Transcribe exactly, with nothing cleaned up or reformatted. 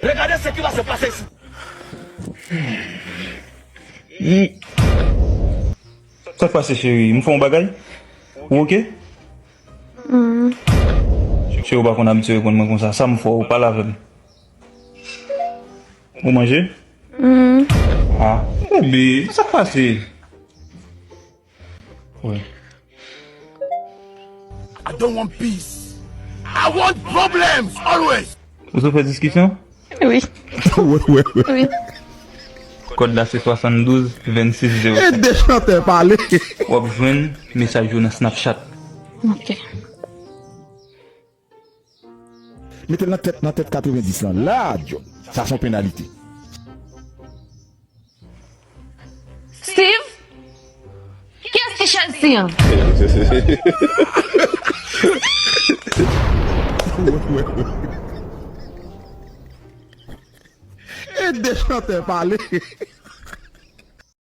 Regardez ce qui va se passer ici. Hmm. Sa k pase, cheri? M fè yon bagay? Ou oke? Cheri, ou pa konn abitye reponn mwen konsa. Sa m fè w, pale avè m. Ou manje? Ah, bebe, sa k pase? Wi. I don't want peace. I want problems always. Ou sou fè diskisyon? Wi. Wi, wi, wi. Wi. Kòd la se swasanndouz vennsis zewo senk. Ede chantè pale. W ap jwenn mesaj yo nan Snapchat. Ok. Mete l nan tèt, nan tèt katrevendis lan. La, John. Sa se yon penalite. Steve? Kiyès ki Chelsea an? Ede chantè pale.